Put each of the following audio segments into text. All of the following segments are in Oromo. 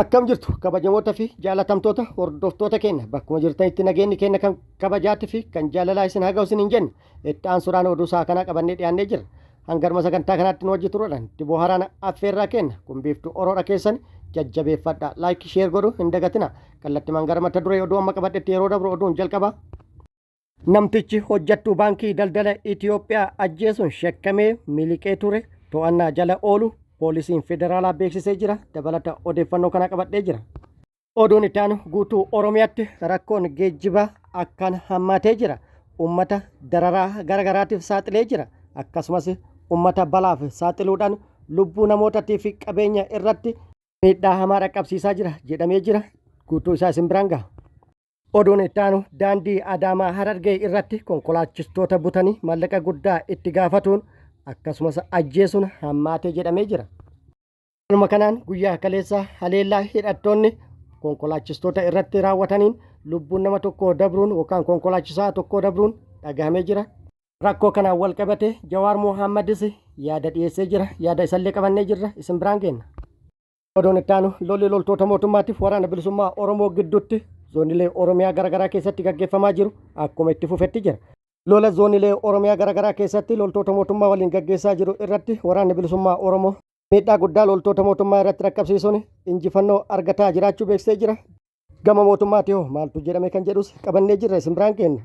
Akkam jirtu kabajamoota fi jaalatamtoota hordoftoota keenya bakkuma jirtanitti nageenyi keenya kan kabajaati fi kan jaalalaa isin haa ga'u isiniin jenna itti aansuudhaan oduu isaa kanaa qabannee dhiyaannee jirra. Hangaruma sagantaa kanaatti nu wajji turuudhaan itti bohaaraan affeerraa keenya kun biiftuu oroodha keessan jajjabeeffadha laayikii sheer godhu hin dagatina kallattimaan gara mata duree oduu amma qabadhetti yeroo dabru oduun jalqaba. Namtichi hojjattuu baankii daldala Itiyoophiyaa ajjeesuun shakkamee miliqee ture to'annaa jala oolu poolisiin federaalaa beeksisee jira. Dabalata odeeffannoo kana qabadhee jira. Oduun itti aanu guutuu Oromiyaatti rakkoon geejjibaa akkaan hammaatee jira. Uummata dararaa garagaraatiif saaxilee jira. Akkasumas uummata balaaf saaxiluudhaan lubbuu namootatii fi qabeenya irratti miidhaa hamaa dhaqqabsiisaa jira jedhamee jira. Guutuu isaa isin biraan gaha. Oduun itti aanu daandii Adaamaa Harargee irratti konkolaachistoota butanii maallaqa guddaa itti gaafatuun akkasumas ajjeesuun hammaate jedhamee jira. Haaluma kanaan guyyaa kaleessa haleellaa hidhattoonni konkolaachistoota irratti raawwataniin lubbuun nama tokkoo dabruun yookaan konkolaachisaa tokkoo dabruun dhagahamee jira. Rakkoo kanaan wal qabate Jawaar Mohaammadis yaada dhiyeessee jira. Yaada isallee qabannee jirra. Isin biraan geenna. Oduun itti aanu lolli loltoota mootummaatiif waraana bilisummaa Oromoo gidduutti zoonilee Oromiyaa garaagaraa keessatti gaggeeffamaa jiru akkuma itti fufetti jira. Lola zoonilee Oromiyaa garaagaraa keessatti loltoota mootummaa waliin gaggeessaa jiru irratti waraanni bilisummaa Oromoo miidhaa guddaa loltoota mootummaa irratti dhaqqabsiisuun injifannoo argataa jiraachuu beeksisee jira. Gama mootummaati hoo maaltu jedhame kan jedhus qabannee jirra isin biraan geenna.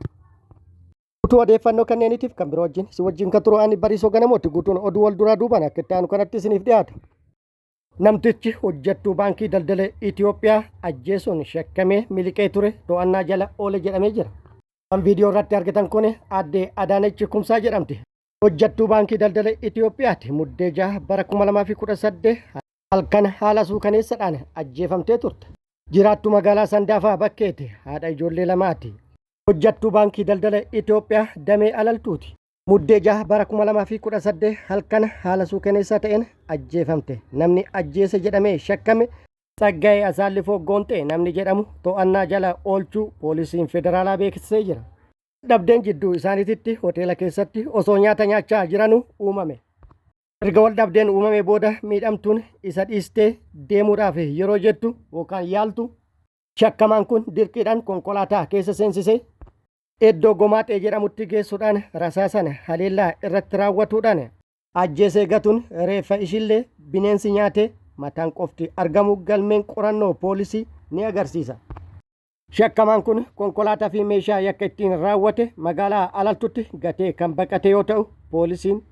Guutuu odeeffannoo kanneeniitiif kan biroo wajjin si wajjin kan turu ani Bariisoo Ganamooti guutuun oduu wal duraa duubaan akka itti aanu kanatti isiniif dhiyaata. Namtichi hojjettuu Baankii Daldala Itiyoophiyaa ajjeesuun shakkamee miliqee ture to'annaa jala oole jedhamee jira. Kan viidiyoo irratti argitan kun aadde Adaanech Kumsaa jedhamti. Hojjettuu Baankii Daldala Itiyoophiyaati. Muddee 6 bara 2018 halkan haala suukaneessadhaan ajjeefamtee turte. Jiraattuu magaalaa Sandaafaa Bakkeeti. Haadha ijoollee lamaati. Hojjettuu Baankii Daldala Itiyoophiyaa damee Alaltuuti. Muddee 6 bara 2018 halkan haala suukaneessaa ta'een ajjeefamte. Namni ajjeese jedhamee shakkame Tsaggaayee Asaallifoo Goonxee namni jedhamu to'annaa jala oolchuu poolisiin federaalaa beeksisee jira. Dhabdeen jidduu isaaniititti hoteela keessatti osoo nyaata nyaachaa jiranuu uumame. Erga wal dhabdeen uumamee booda miidhamtuun isa dhiistee deemuudhaaf yeroo jettu yookaan yaaltu shakkamaan kun dirqiidhaan konkolaataa keessa seensisee Iddoo Gomaaxee jedhamutti geessuudhaan rasaasan haleellaa irratti raawwatuudhaan ajjeesee gatuun reeffa ishiillee bineensi nyaatee mataan qofti argamuu galmeen qorannoo poolisii ni agarsiisa. Shakkamaan kun konkolaataa fi meeshaa yakka ittiin raawwate magaalaa Alaltutti gatee kan baqate yoo ta'u poolisiin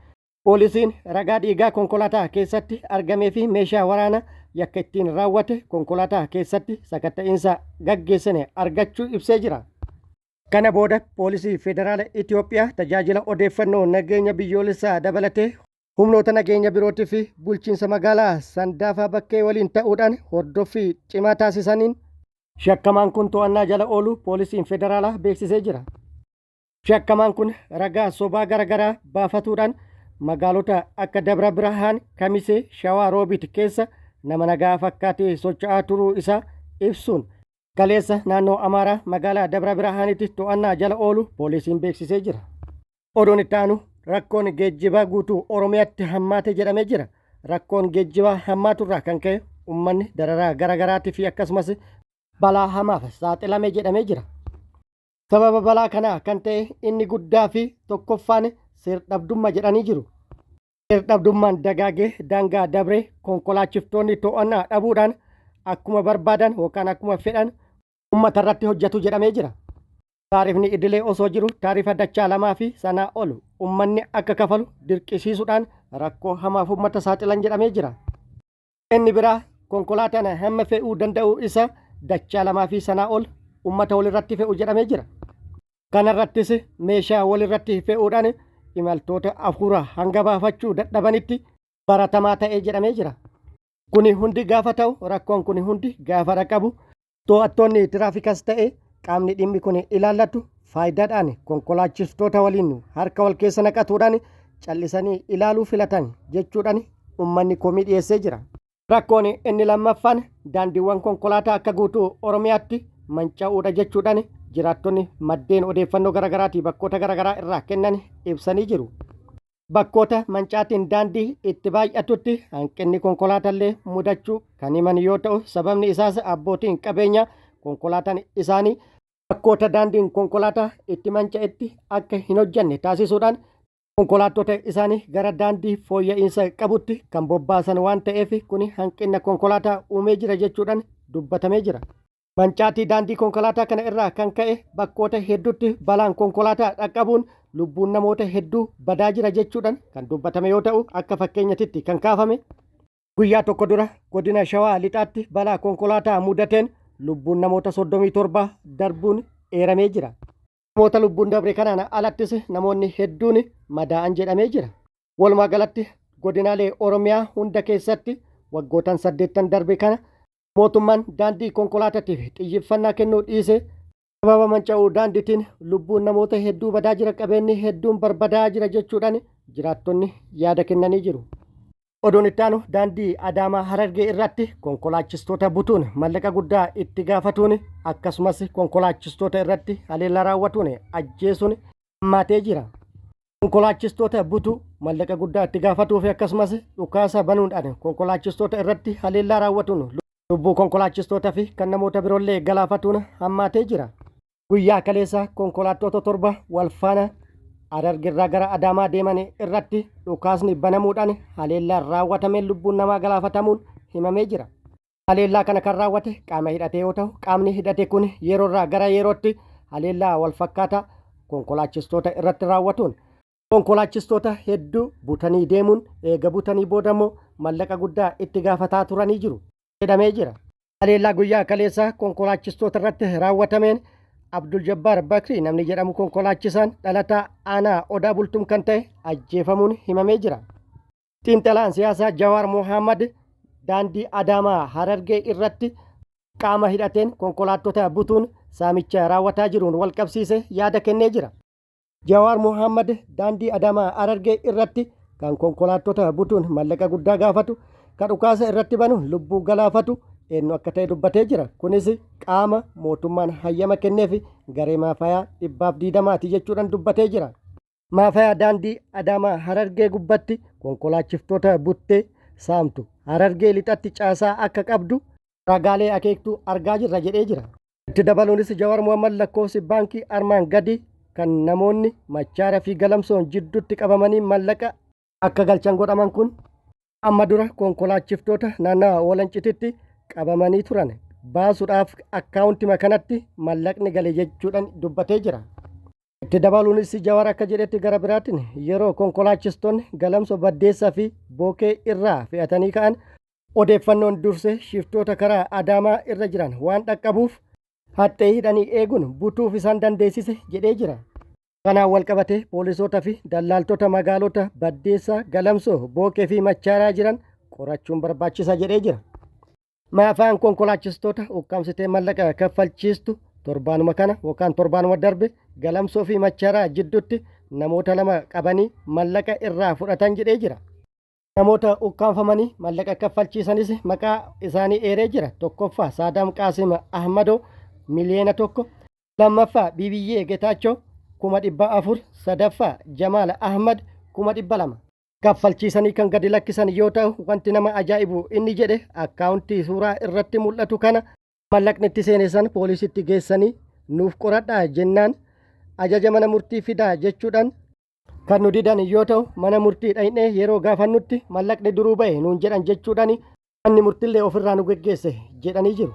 Poolisiin ragaa dhiigaa konkolaataa keessatti argamee fi meeshaa waraana yakka ittiin raawwate konkolaataa keessatti sakatta'iinsa gaggeessine argachuu ibsee jira. Kana booda Poolisii Federaala Itiyoophiyaa tajaajila odeeffannoo nageenya biyyoolessaa dabalatee humnoota nageenya birootii fi bulchiinsa magaalaa Sandaafaa Bakkee waliin ta'uudhaan hordoffii cimaa taasisaniin shakkamaan kun to'annaa jala ooluu Poolisiin Federaalaa beeksisee jira. Shakkamaan kun ragaa sobaa garagaraa baafatuudhaan magaalota akka Dabra Birhaan, Kamisee, Shawaa Roobit keessa nama nagaa fakkaatee socho'aa turuu isaa ibsuun kaleessa naannoo Amaaraa magaalaa Dabra Birhaanitti to'annaa jala oolu poolisiin beeksisee jira. Oduun itti aanu rakkoon geejjibaa guutuu Oromiyaatti hammaate jedhamee jira. Rakkoon geejjibaa hammaaturraa kan ka'e uummanni dararaa garaagaraatii fi akkasumas balaa hamaaf saaxilame jedhamee jira. Sababa balaa kanaa kan ta'e inni guddaa fi tokkoffaan seer-dhabdumma jedhanii jiru. Seer-dhabdummaan dagaagee daangaa dabree konkolaachiftoonni to'annaa dhabuudhaan akkuma barbaadan yookaan akkuma fedhan uummata irratti hojjetu jedhamee jira. Taarifni idilee osoo jiru taarifa dachaa lamaa fi sanaa ol uummanni akka kafalu dirqisiisuudhaan rakkoo hamaaf uummata saaxilan jedhamee jira. Inni biraa konkolaataan hamma fe'uu danda'u isa dachaa lamaa fi sanaa ol uummata walirratti fe'u jedhamee jira. Kanarrattis meeshaa walirratti fe'uudhaan imaltoota afuura hanga baafachuu dadhabanitti baratamaa ta'ee jedhamee jira. Kuni hundi gaafa ta'u rakkoon kuni hundi gaafa dhaqabu to'attoonni tiraafikas ta'e qaamni dhimmi kun ilaallatu faayidaadhaan konkolaachiftoota waliin harka wal keessa naqatuudhaan callisanii ilaaluu filatan jechuudhaan ummanni komii dhiyeessee jira. Rakkoon inni lammaffaan daandiiwwan konkolaataa akka guutuu Oromiyaatti manca'uudha jechuudhaan jiraattonni maddeen odeeffannoo garaagaraatii bakkoota garaagaraa irraa kennan ibsanii jiru. Bakkoota mancaatiin daandii itti baay'atutti hanqinni konkolaataallee mudachuu kan himan yoo ta'u, sababni isaas abbootiin qabeenyaa konkolaataan isaanii bakkoota daandiin konkolaataa itti manca'etti akka hin hojjenne taasisuudhaan konkolaattota isaanii gara daandii fooyya'insa qabutti kan bobbaasan waan ta'eef kun hanqina konkolaataa uumee jira jechuudhaan dubbatamee jira. Mancaatii daandii konkolaataa kana irraa kan ka'e bakkoota hedduutti balaan konkolaataa dhaqqabuun lubbuun namoota hedduu badaa jira jechuudhaan kan dubbatame yoo ta'u, akka fakkeenyatitti kan kaafame guyyaa tokko dura godina Shawaa Lixaatti balaa konkolaataa mudateen lubbuun namoota 37 darbuun eeramee jira. Namoota lubbuun dabre kanaan alattis namoonni hedduun madaa'an jedhamee jira. Walumaa galatti godinaalee Oromiyaa hunda keessatti waggootan 8 darbe kana mootummaan daandii konkolaataatiif xiyyeeffannaa kennuu dhiise sababa manca'uu daandiitiin lubbuun namoota hedduu badaa jira, qabeenyi hedduun barbadaa'aa jira jechuudhaan jiraattonni yaada kennanii jiru. Oduun itti aanu daandii Adaamaa Harargee irratti konkolaachistoota butuun mallaqa guddaa itti gaafatuun akkasumas konkolaachistoota irratti haleellaa raawwatuun ajjeesuun hammaatee jira. Konkolaachistoota butuu, mallaqa guddaa itti gaafatuu fi akkasumas dhukaasa banuudhaan konkolaachistoota irratti haleellaa raawwatuun lubbuu konkolaachistoota fi kan namoota biroollee galaafatuun hammaatee jira. Guyyaa kaleessa konkolaattota 7 wal faana Harargeerraa gara Adaamaa deeman irratti dhukaasni banamuudhaan haleellaan raawwatameen lubbuun namaa galaafatamuun himamee jira. Haleellaa kana kan raawwate qaama hidhate yoo ta'u, qaamni hidhate kun yeroorraa gara yerootti haleellaa wal fakkaataa konkolaachistoota irratti raawwatuun konkolaachistoota hedduu butanii deemuun eega butanii booda immoo mallaqa guddaa itti gaafataa turanii jiru jedhamee jira. Haleellaa guyyaa kaleessaa konkolaachistoota irratti raawwatameen Abdul Jabbaar Bakrii namni jedhamu konkolaachisaan dhalataa aanaa Odaa Bultum kan ta'e ajjeefamuun himamee jira. Xiinxalaan siyaasaa Jawaar Mohaammad daandii Adaamaa Harargee irratti qaama hidhateen konkolaattota butuun saamicha raawwataa jiruun walqabsiise yaada kennee jira. Jawaar Mohaammad daandii Adaamaa Harargee irratti kan konkolaattota butuun mallaqa guddaa gaafatu, kan dhukaasa irratti banu lubbuu galaafatu eenyu akka ta'e dubbatee jira. Kunis qaama mootummaan hayyama kenneef garee maafayaa 120ti jechuudhaan dubbatee jira. Maafayaa daandii Adaamaa Harargee gubbatti konkolaachiftoota buttee saamtu Harargee lixatti caasaa akka qabdu ragaalee akeektuu argaa jirra jedhee jira. Itti dabaluunis Jawar Mohammad lakkoofsi baankii armaan gadi kan namoonni Machaara fi Galamsoon jidduutti qabamanii mallaqa akka galchan godhaman kun amma dura konkolaachiftoota naannawa Walancititti qabamanii turan baasuudhaaf akkaawuntima kanatti mallaqni gale jechuudhaan dubbatee jira. Itti dabaluunis Jawar akka jedhetti gara biraatiin yeroo konkolaachistoonni Galamso Baddeessaa fi Bookee irraa fe'atanii ka'an odeeffannoon dursee shiftoota karaa Adaamaa irra jiran waan dhaqqabuuf haxxee hidhanii eeguun butuuf isaan dandeessise jedhee jira. Kanaan walqabatee poolisoota fi dallaaltota magaalota Baddeessaa, Galamsoo, Bookee fi Machaaraa jiran qorachuun barbaachisa jedhee jira. Maafaan konkolaachistoota ukkaamsitee mallaqa kaffalchiistu torbaanuma kana yookaan torbaanuma darbe Galamsoo fi Macharaa jidduutti namoota lama qabanii mallaqa irraa fudhatan jedhee jira. Namoota ukkaamfamanii mallaqa kaffalchiisanis maqaa isaanii eeree jira. Tokkoffaa Saadaam Qaasim Ahmadoo 1,000,000, lammaffaa Bibiyyee Getaachoo 400,000, sadaffaa Jamaal Ahmad 200,000. Kaffalchiisanii kan gadi lakkisan yoo ta'u, wanti nama ajaa'ibu inni jedhe akkaawuntii suuraa irratti mul'atu kana mallaqni itti seene san poolisitti geessanii nuuf qoradhaa jennaan ajaja mana murtii fidaa jechuudhaan kan nu didan yoo ta'u, mana murtii dhaqnee yeroo gaafannutti mallaqni duruu ba'e nuun jedhan jechuudhaan manni murtillee ofirraa nu geggeesse jedhanii jiru.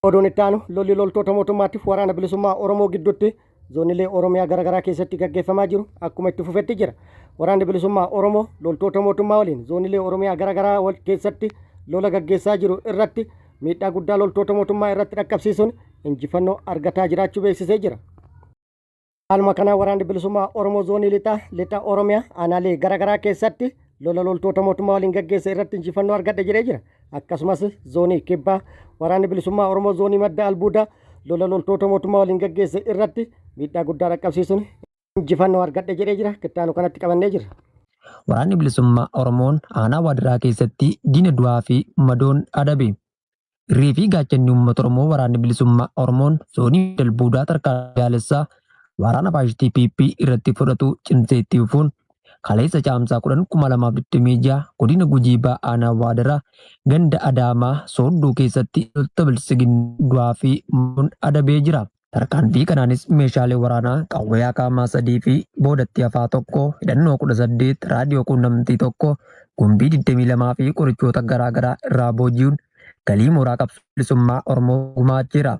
Oduun itti aanu lolli loltoota mootummaatiif waraana bilisummaa Oromoo gidduutti zoonilee Oromiyaa garaagaraa keessatti gaggeeffamaa jiru akkuma itti fufetti jira. Waraanni bilisummaa Oromoo loltoota mootummaa waliin zoonilee Oromiyaa garaagaraa keessatti lola gaggeessaa jiru irratti miidhaa guddaa loltoota mootummaa irratti dhaqqabsiisuun injifannoo argataa jiraachuu beeksisee jira. Haaluma kanaan waraanni bilisummaa Oromoo zoonii lixaa lixa Oromiyaa aanaalee garaagaraa keessatti lola loltoota mootummaa waliin gaggeesse irratti injifannoo argadhe jedhee jira. Akkasumas zoonii kibbaa waraanni bilisummaa Oromoo zoonii madda albuudaa lola loltoota mootummaa waliin gaggeesse irratti miidhaa guddaa dhaqqabsiisuun injifannoo argadhe jedhee jira. Kittaanu kanatti qabannee jira. Waraanni Bilisummaa Oromoon aanaa Waadaraa keessatti diina du'aa fi madoon adabe. Irree fi gaachanni uummata Oromoo Waraanni Bilisummaa Oromoon zoonii Dalbuudaa tarkaanfii biyaalessaa waraana faashistii PP irratti fudhatu cimsee itti fufuun kaleessa Caamsaa 10, 2026 godina Gujii Bahaa aanaa Waadaraa ganda Adaamaa Soodduu keessatti loltoota Biltsiginnaa du'aa fi madoon adabee jira. Tarkaanfii kanaanis meeshaalee waraanaa qawwee akaamaa 3 fi boodatti hafaa 1, hidhannoo 18, raadiyoo quunnamtii 1, gumbii 22 fi qorichoota garaa garaa irraa booji'uun galii mooraa qabsoo bilisummaa Oromoo gumaacheera.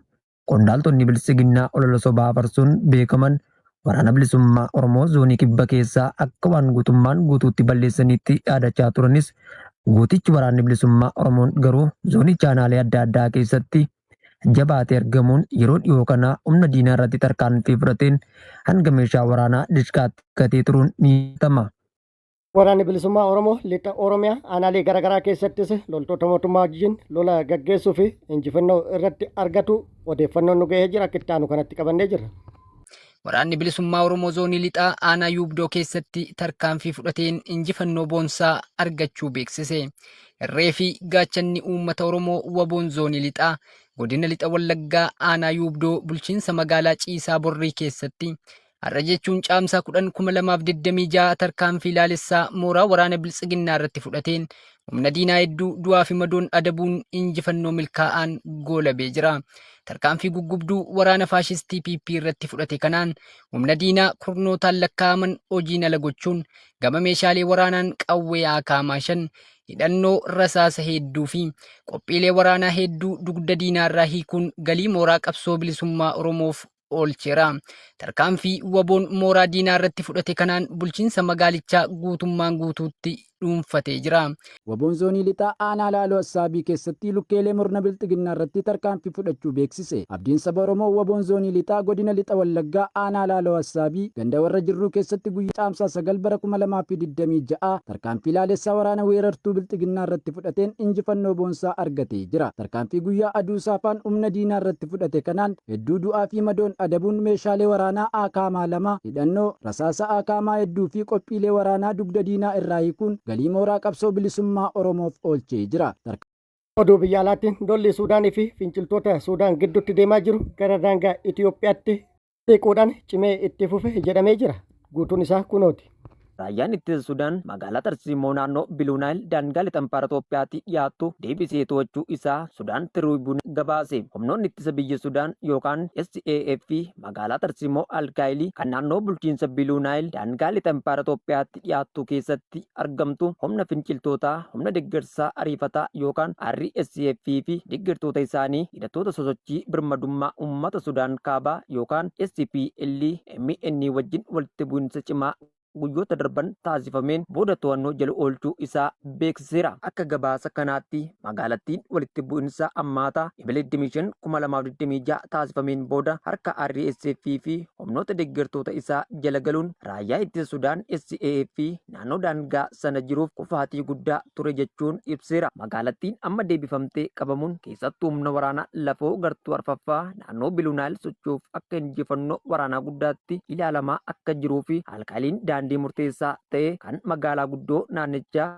Qondaaltonni Biltsiginnaa olola sobaa afarsuun beekaman Waraana Bilisummaa Oromoo Zoonii Kibba keessaa akka waan guutummaan guutuutti balleessaniitti dhaadachaa turanis gootichi Waraanni Bilisummaa Oromoon garuu zoonicha aanaalee adda addaa keessatti jabaatee argamuun yeroo dhiyoo kana humna diinaa irratti tarkaanfii fudhateen hanga meeshaa waraanaa dishqaatti gatee turuun ni yaadatama. Waraanni Bilisummaa Oromoo Lixa Oromiyaa aanaalee garaagaraa keessattis loltoota mootummaa wajjin lola gaggeessuu fi injifannoo irratti argatu odeeffannoon nu ga'ee jira akka itti aanu kanatti qabannee jirra. Waraanni Bilisummaa Oromoo Zoonii Lixaa Aanaa Yuubdoo keessatti tarkaanfii fudhateen injifannoo boonsaa argachuu beeksise. Irree fi gaachanni uummata Oromoo Waboon Zoonii Lixaa Godina Lixa Wallaggaa Aanaa Yuubdoo bulchiinsa magaalaa Ciisaa Borrii keessatti Har'a jechuun Caamsaa 10, 2026 tarkaanfii laalessaa mooraa waraana Biltsiginnaa irratti fudhateen humna diinaa hedduu du'aa fi madoon adabuun injifannoo milkaa'aan goolabee jira. Tarkaanfii guggubduu waraana faashistii PP irratti fudhate kanaan humna diinaa kurnootaan lakkaa'aman hojiin ala gochuun gama meeshaalee waraanaan qawwee akaamaa 5, hidhannoo rasaasa hedduu fi qophiilee waraanaa hedduu dugda diinaarraa hiikuun galii mooraa qabsoo bilisummaa Oromoof oolcheera. Tarkaanfii waboon mooraa diinaa irratti fudhate kanaan bulchiinsa magaalichaa guutummaan guutuutti dhuunfatee jira. Waboon Zoonii Lixaa Aanaa Laaloo Assaabii keessatti lukkeelee murna Bilxiginnaa irratti tarkaanfii fudhachuu beeksise. Abdiin saba Oromoo Waboon Zoonii Lixaa Godina Lixa Wallaggaa Aanaa Laaloo Assaabii ganda warra Jirruu keessatti guyyaa Caamsaa 9 bara 2026 tarkaanfii laalessaa waraana weerartuu Bilxiginnaa irratti fudhateen injifannoo boonsaa argatee jira. Tarkaanfii guyyaa aduu saafaan humna diinaa irratti fudhate kanaan hedduu du'aa fi madoon adabuun meeshaalee waraanaa Aakaamaa 2, hidhannoo, rasaasa Aakaamaa hedduu fi qophiilee waraanaa dugda diinaa irraa hiikuun galii mooraa qabsoo bilisummaa Oromoof oolchee jira. Oduu biyya alaatiin lolli Suudaanii fi finciltoota Suudaan gidduutti deemaa jiru gara daangaa Itiyoophiyaatti siquudhaan cimee itti fufe jedhamee jira. Guutuun isaa kunooti. Raayyaan Ittisa Sudaan magaalaa tarsiimoo naannoo Biluu Naayil daangaa lixa Impaayera Itoophiyaatti dhiyaattu deebisee to'achuu isaa Sudaan Tiriibuun gabaase. Humnoonni ittisa biyya Sudaan yookaan SAF magaalaa tarsiimoo Alkaayilii kan naannoo bulchiinsa Biluu Naayil daangaa lixa Impaayera Itoophiyaatti dhiyaattu keessatti argamtu humna finciltootaa humna deggersaa ariifataa yookaan RSF fi deggertoota isaanii hidhattoota sosochii birmadummaa uummata Sudaan Kaabaa yookaan SPLMN wajjin walitti bu'insa cimaa guyyoota darban taasifameen booda to'annoo jala oolchuu isaa beeksiseera. Akka gabaasa kanaatti magaalattiin walitti bu'insa hammaataa Ebla 25, 2026 taasifameen booda harka RSF fi humnoota deggertoota isaa jala galuun raayyaa ittisa Sudaan SAF naannoo daangaa sana jiruuf kufaatii guddaa ture jechuun ibseera. Magaalattiin amma deebifamtee qabamuun keessattuu humna waraanaa lafoo gartuu arfaffaa naannoo Biluu Naayil socho'uuf akka injifannoo waraanaa guddaatti ilaalamaa akka jiruu fi Alkaaliin daandii murteessaa ta'e kan magaalaa guddoo naannichaa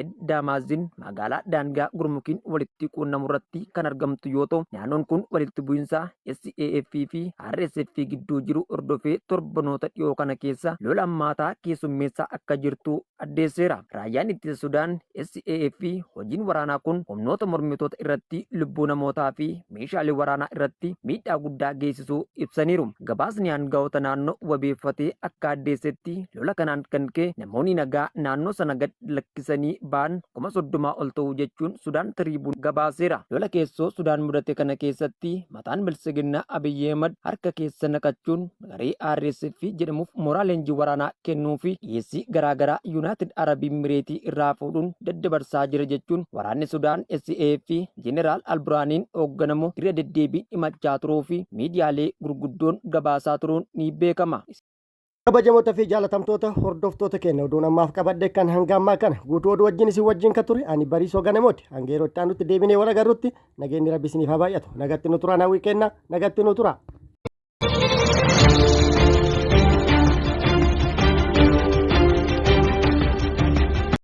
Ed Daamaazin magaalaa daangaa Gurmukiin walitti quunnamu irratti kan argamtu yoo ta'u, naannoon kun walitti bu'insa SAF fi RSF gidduu jiru hordofee torbanoota dhiyoo kana keessa lola hammaataa keessummeessaa akka jirtu addeesseera. Raayyaan Ittisa Sudaan SAF hojiin waraanaa kun humnoota mormitoota irratti lubbuu namootaa fi meeshaalee waraanaa irratti miidhaa guddaa geessisuu ibsaniiru. Gabaasni aanga'oota naannoo wabeeffatee akka addeessetti lola kanaan kan ka'e namoonni nagaa naannoo sana gad lakkisanii ba'an 30,000 ol ta'uu jechuun Sudaan Tiriibuun gabaaseera. Lola keessoo Sudaan mudate kana keessatti mataan Biltsiginnaa Abiy Ahimad harka keessa naqachuun garee RSF jedhamuuf mooraa leenjii waraanaa kennuu fi dhiyeessii garaa garaa Yunaayitid Arab Imireetii irraa fuudhuun daddabarsaa jira jechuun waraanni Sudaan SAF Jeneraal Alburaaniin hoogganamu irra deddeebiin himachaa turuu fi miidiyaalee gurguddoon gabaasaa turuun ni beekama. Kabajamoota fi jaalatamtoota hordoftoota keenya oduun ammaaf qabadhe kan hanga ammaa kana guutuu oduu wajjin isin wajjin ka ture ani Bariisoo Ganamooti. Hanga yeroo itti aanutti deebinee wal agarrutti nageenyi Rabbi isiniif haa baay'atu. Nagatti nu turaa hawwii kenna nagatti nu turaa.